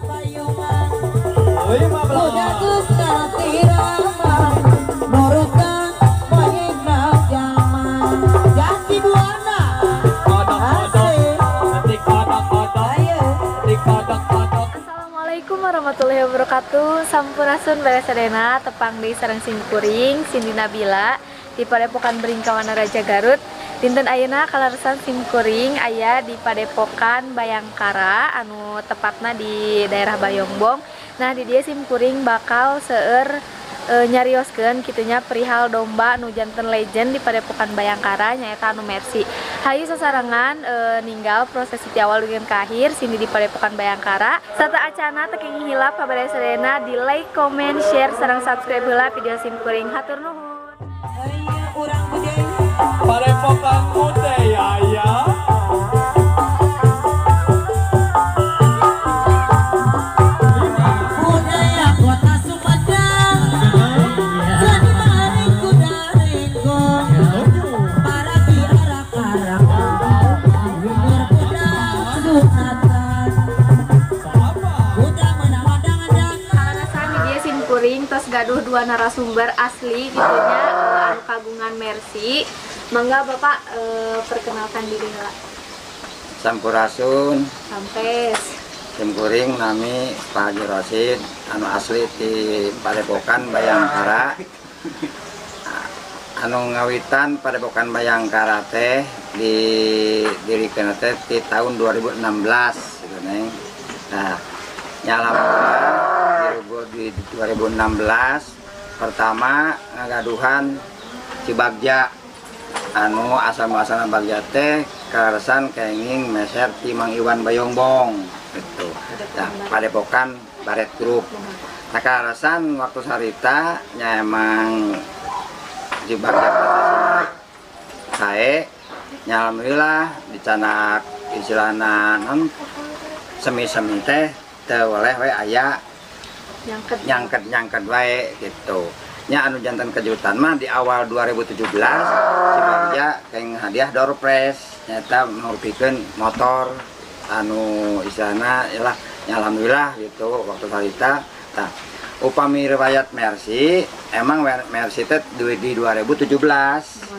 Assalamualaikum warahmatullahi wabarakatuh. Sampurasun barasadena, tepang di sareng simkuring Cindy Nabila di Padepokan Bringka Wanaraja Garut. Dinten ayeuna kaleresan simkuring aya di Padepokan Bhayangkara anu tepatna di daerah Bayongbong. Nah, di dieu simkuring bakal seueur nyarioskeun kitunya perihal domba anu janten legend di Padepokan Bhayangkara nyaeta anu Mercy. Hayu sasarengan ninggal proses ti awal dugi ka akhir sini di Padepokan Bhayangkara. Serta acana teu kenging hilap kabare sadayana di like, comment, share sareng subscribe heula video simkuring. Hatur nuhun. Padepokan Budaya ya. Budaya kota Sumedang, seni kuda renggong, para kiara-arak, berkuda sunatan, kuda menawadang-adang. Kaleresan di dieu simkuring tos gaduh dua narasumber asli gitunya anu kagungan Mercy. Mangga Bapak perkenalkan diri heula. Sampurasun. Sampes. Simkuring nami Pak Haji Rosid anu asli di Padepokan Bhayangkara. Anu ngawitan Padepokan Bhayangkara teh didirikan teh di tahun 2016 gitu neng. Nah, nya alhamdulillah di 2016 pertama ngagaduhan Cibagja anu asal muasalna Bagja teh kaleresan kenging meser ti Mang Iwan Bayongbong gitu. Nah, Padepokan Baret Group. Nah, kaleresan waktu sarita nya emang Cibagja prestasi sae nya alhamdulillah dicanak istilahna non semi-semi teh teu weleh we aya nyangket-nyangket wae gitu. Nya anu jantan kejutan mah di awal 2017 Cibagja keng hadiah door prize nyata mengurupikeun motor anu istilahna yalah nya alhamdulillah gitu waktu harita. Tah upami riwayat Mercy emang Mercy teh di 2017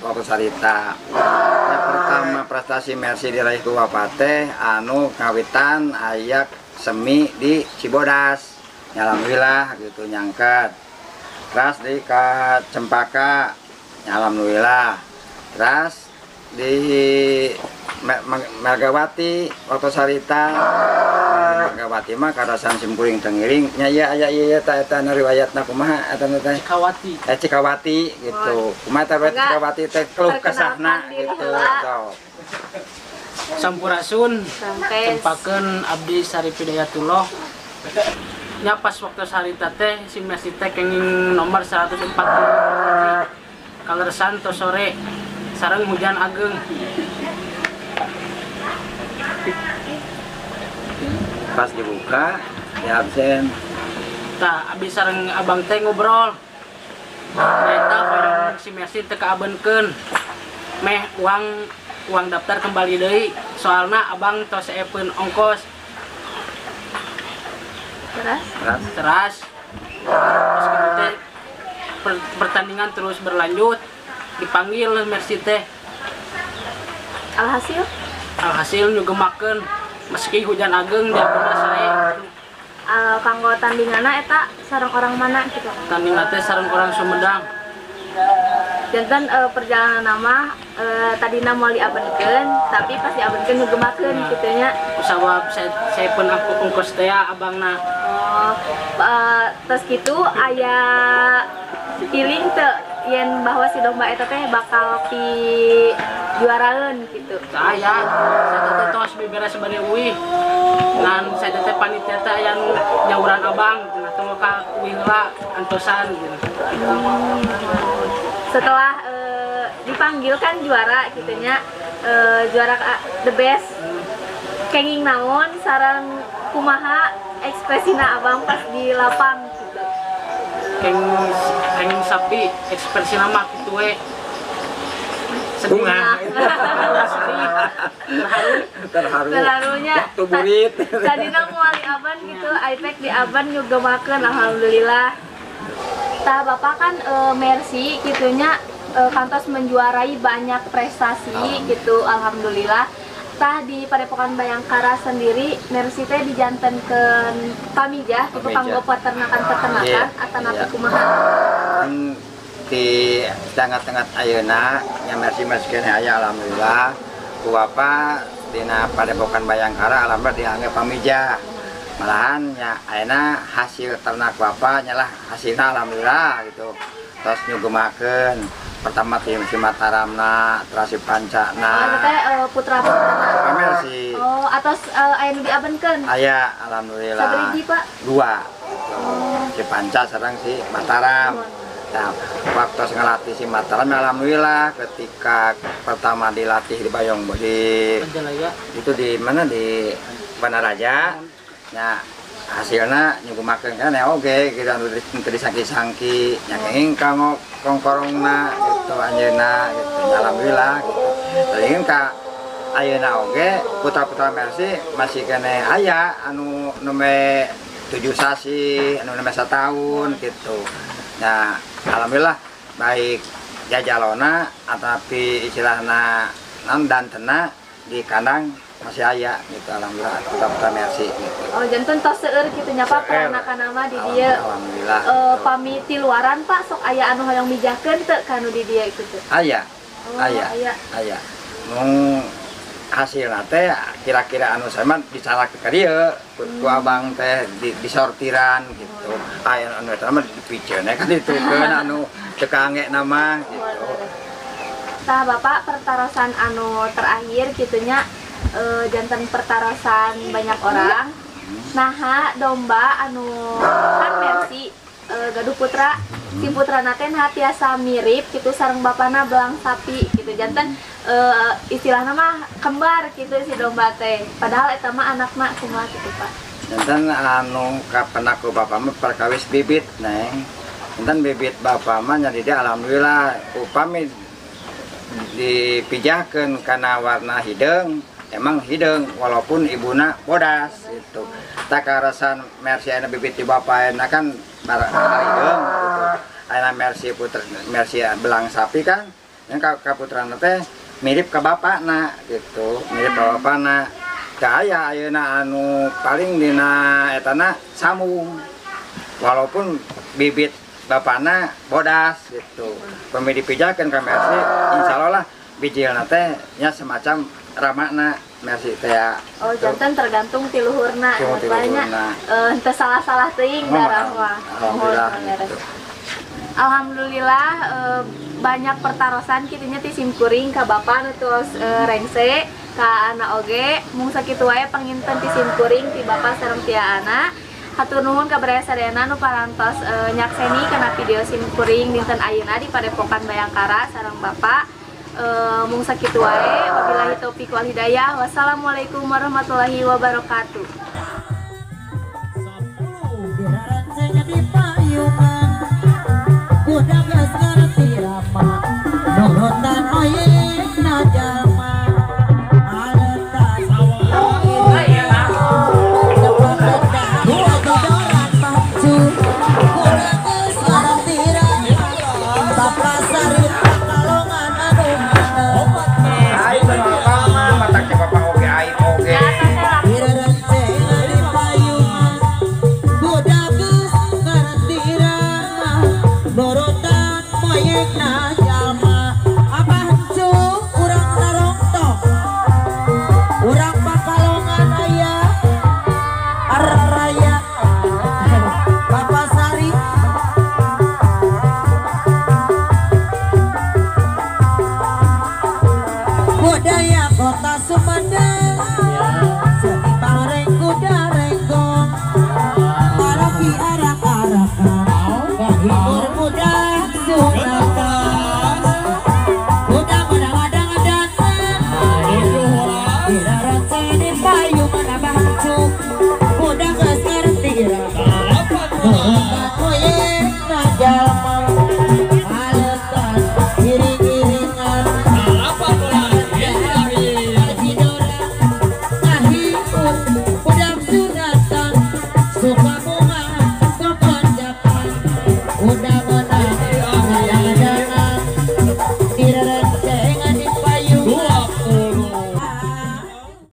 waktu harita. Nya pertama prestasi Mercy diraih ku bapak teh anu ngawitan aya semi di Cibodas. Nya alhamdulillah gitu nyangket. Terus di ka Cempaka, alhamdulillah. Terus di Margawati waktu sarita, Margawati mah karasan simkuring tengiring nya ieu aya ieu eta eta riwayatna kumaha eta teh Cikawati. Cikawati gitu. Kumaha teh Cikawati teh keluh kesahna gitu. Sampurasun. Tempakeun abdi Sarip Hidayatullah. Nya pas waktu sarita teh si Mercy teh kenging nomor 140 kaleresan tos sore sareng hujan ageng. Pas dibuka di absen. Tah abdi sareng abang teh ngobrol. Eta hoyong si Mercy teu kaabenkeun. Meh uang daftar kembali deui soalna abang tos seepeun ongkos. Teras. Terus gitu teh pertandingan terus berlanjut, dipanggil Mercy teh. Alhasil? Alhasil nyugemakeun meski hujan ageng diapunna sae. Kanggo tandinganna eta sareng orang mana gitu? Tandingan teh sareng orang Sumedang. Janten perjalanan nama tadina moal diabenkeun, tapi pas diabenkeun nyugemakeun kitu nya. Kusabab saya pun aku ongkos teh abangna. Oh, terus gitu aya feeling teu yen bahwa si domba eta teh bakal pi juaraeun gitu. Aya, saya teh tos beberes bade uih. Ngan saya teh panitia teh aya nu nyauran abang, nah teu ka uih heula antosan gitu. Setelah dipanggil kan juara gitunya, juara the best. Kenging naon sareng kumaha ekspresina abang pas di lapang gitu. Kenging sapi ekspresina mah kitu we. Bunga. Sedih. Terharu. Terharu. Terharunya. Waktu burit. Tadina moal aban gitu, iPad di aban nyugemakeun alhamdulillah. Tah Bapak kan Mercy gitunya kantos menjuarai banyak prestasi gitu alhamdulillah. Tah di Padepokan Bhayangkara sendiri Mercy teh dijantenkeun pamijah gitu kanggo peternakan-peternakan atanapi kumaha? Di tengah-tengah ayeuna nya Mercy masih keneh aya alhamdulillah. Ku Bapak dina Padepokan Bhayangkara alhamdulillah dianggap pamijah. Malahan nya ayeuna hasil ternak Bapak nyalah hasilna alhamdulillah gitu. Terus nyugemakeun pertama tim si Mataramna, terus si Pancana. Oh, teh putra-putrana. Mercy. Oh, atos aya nu diabenkeun? Aya, alhamdulillah. Saberiji, Pak? 2. Oh. Si Panca sareng si Mataram. Nah, waktu ngelatih si Mataram alhamdulillah ketika pertama dilatih di Bayong di Majalaya. Itu di mana di Wanaraja. Nah, hasilna nyugemakeun kan ya oge gitu anu teu disangki-sangki nya kenging kanggo kongkorongna gitu anjeunna gitu alhamdulillah gitu. Teuing ka ayeuna oge putra-putra Mercy masih keneh aya anu nembe 7 sasi, anu nembe 1 tahun gitu. Nah, alhamdulillah baik jajalona atapi istilahna nan dantena di kandang masih aya gitu alhamdulillah putra-putra Mercy gitu. Oh, janten tos seueur kitu nya Pak peranakan mah di dieu. Alhamdulillah. Pami ti luaran Pak sok aya anu hoyong mijahkeun teu ka nu di dieu kitu? Aya. Oh, aya. Aya. Mung hasilna teh kira-kira anu saya mah disalak ka dieu ku abang teh disortiran gitu. Aya anu eta mah dipiceun kan ditukeun anu teu kaange nama gitu. Tah Bapak pertarosan anu terakhir kitunya jantan pertarosan banyak orang. Naha domba anu kan Mercy gaduh putra si putrana teh naha tiasa mirip gitu sareng bapana belang sapi gitu jantan istilahna mah kembar gitu si domba teh padahal eta mah anakna kumaha gitu Pak. Jantan anu kapenaku bapak mah perkawis bibit neng. Jantan bibit bapak mah nya di dieu alhamdulillah upami dipijahkeun kana warna hideung emang hideung walaupun ibuna bodas gitu. Tak karasan Mercy ayeuna bibit ti bapa ayeuna kan hideung gitu. Ayeuna Mercy putra Mercy belang sapi kan yang ka putrana teh mirip ka bapakna gitu, mirip ka bapakna. Teu aya ayeuna anu paling dina etana sambung. Walaupun bibit bapakna bodas gitu. Pami dipijakeun ka Mercy insyaallah lah bijilna teh nya semacam ramakna Mercy teh. Oh, jantan tergantung ti luhurna. Banyak teu salah-salah teuing darah mah. Alhamdulillah. Gitu. Alhamdulillah banyak pertarosan kitunya ti simkuring ka bapa nu tos rengse ka anak oge mung sakitu wae panginten ti simkuring ti bapa sareng ti anak. Hatur nuhun ka baraya sadayana nu parantos nyakseni kana video simkuring dinten ayeuna di Padepokan Bhayangkara sareng bapa. Mung sakitu wae wabillahi taufik wal hidayah. Wassalamualaikum warahmatullahi wabarakatuh.